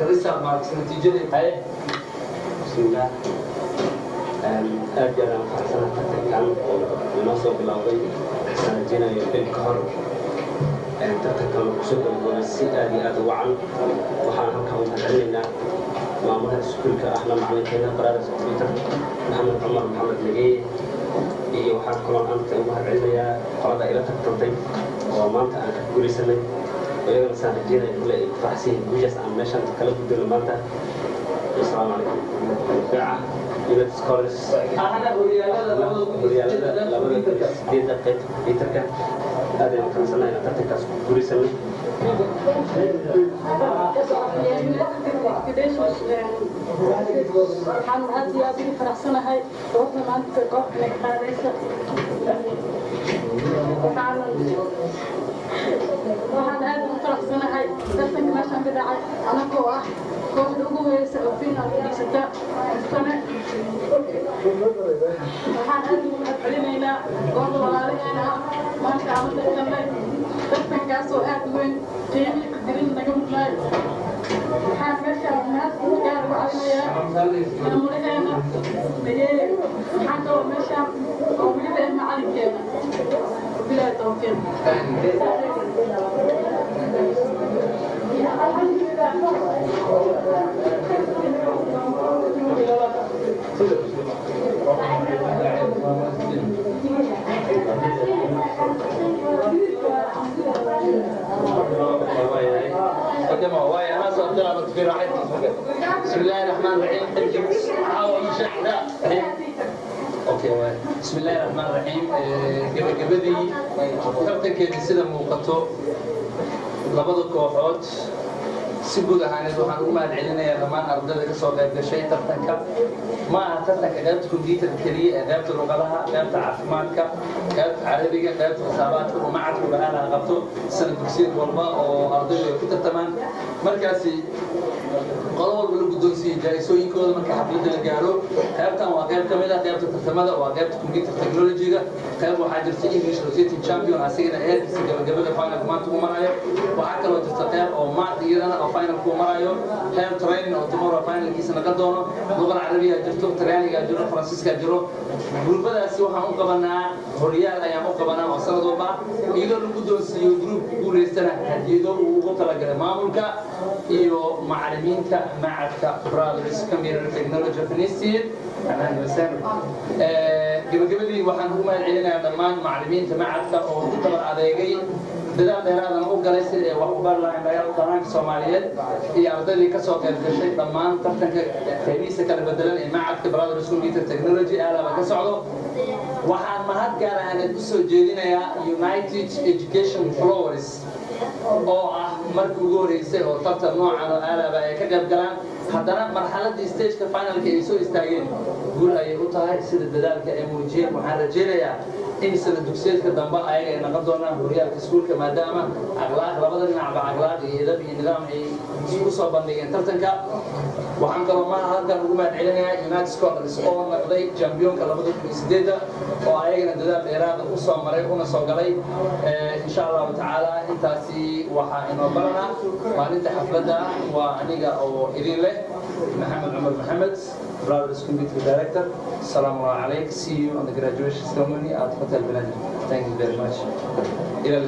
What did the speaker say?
Marka result marks, natiijada. Haye. Bismillaah, aad iyo aad aan faraxsanahay tartankan oo inoo soo bilowday, waxaan rajeynayo bil ka hor. Tartankan uu kusoo gabagaboobay si aad iyo aad u wacan. Waxaan halkan u mahadcelinaynaa maamulaha iskuulka, ahna macalinkeena Brothers Computer, Maxamed Cumar Maxamed Nageeye, iyo waxaan kaloo anta ugu mahadcelinayaa qolada ila tartantay oo maanta aan ka guulaysanay, iyagana saan rajeynaya kule ay ku faraxsan yihiin guushaas aan meeshan kala gudbayno maanta. Asalaamu calaykum. Fiica United Scholars. Ahna horyaalada 2008. Horyaalada 2008-da qaybta computerka, aad ayaan u faraxsanahay inaan tartankaas ku guulaysanay. Waxaan aad iyo aad ugu faraxsanahay goobta maanta koobka naga qaadaysa. Waxaan aad ugu faraxsanahay tartanka meeshaan ka dhacay, anagoo ah kooxda ugu horeysa oo final fadhiisata mustane. Waxaan aad ugu mahadcelinaynaa kooxda walaalaheena ah maanta aan u tartamay, tartankaasoo aad u weyn, qiimihii qadarin naga mudnaay. Waxaan meeshaan mahad gaar ugu celinayaa maamulaheena Nageeye. Waxaan kaloo meeshaan oo weliba ah macalinkeena. Bilaahi tawfiiq. Okay, ما واي انا صرت انا في راحتي. بسم الله الرحمن الرحيم. Okay, waay. بسم الله الرحمن الرحيم. Gabagabadii tartankeedii, sida muuqato labada kooxood si guud ahaaneed, waxaan ugu mahad celinayaa dhammaan ardayda ka soo qayb gashay tartanka. Ma aha tartanka qaybta computerka keliya ee qaybta luqadaha, qaybta caafimaadka, qaybta carabiga, qaybta xisaabaadka oo macadku bahaalaha qabto sanad dugsiyad walba oo ardaydu ay ku tartamaan. Markaasi qolo walba la guddoonsiiyey jaa-isooyinkooda marka xafladda la gaaro. Qaybtan waa qayb ka mid ah qaybta tartamada, waa qaybta computer technology-ga. Qayb waxaa jirta English rotating champion, asigana heerkiisa gabagabada finalka maanta uu marayo. Waxaa kaloo jirta qayb oo math iyadana oo finalka uu marayo, qayb training oo tomorrow finalkiisa naqon doono. Luqada carabiga jirto, Talyaaniga jiro, Faransiiska jiro. Gruubadaasi waxaan u qabanaa horyaal ayaan u qabanaa oo sanad walba iyadoo lagu guddoonsiiyo gruubka guulaystana hadiyado uu ugu talagalay maamulka iyo macallimiinta macadka Brothers Computer Technology of Institute. Ahlan wasahlan. Gabagabadii, waxaan ugu mahad celinayaa dhammaan macallimiinta macadka oo ku tabar adeegay, dadaal dheeraadana u galay sidii ay wax u bari lahayn dhaqanka Soomaaliyeed, iyo ardaydii ka soo qayb gashay dhammaan tartanka qaybihiisa kala bedelan ee macadka Brothers Computer Technology aalaba ka socdo. Waxaan mahad gaar ahaaneed u soo jeedinayaa United Education Flowers oo ah markii ugu horeysay oo tartan noocan oo aalaba ay ka qayb galaan, haddana marxaladii stageka finalka ay soo istaageen guul ayay u tahay sida dadaalka ay muujiyeen. Waxaan rajaynayaa in sana dugsiyeedka dambe ayaga ay noqon doonaan horyaalka iskuulka, maadaama akhlaaq labada dhinacba akhlaaq iyo edab iyo nidaam ay isku soo bandhigeen tartanka. Waxaan kaloo maha halkan ugu mahad celinayaa United Scholars oo noqday championka 2008-da, oo ayagana dadaal dheeraada u soo maray una soo galay. Insha Allahu tacaala, intaasi waxaa inoo baranaa maalinta xafladda. Waa aniga oo idin leh Maxamed Cumar Maxamed, Brothers Computer Director. Assalamu alaikum. See you on the graduation ceremony at Hotel Benadir. Thank you very much. Ila.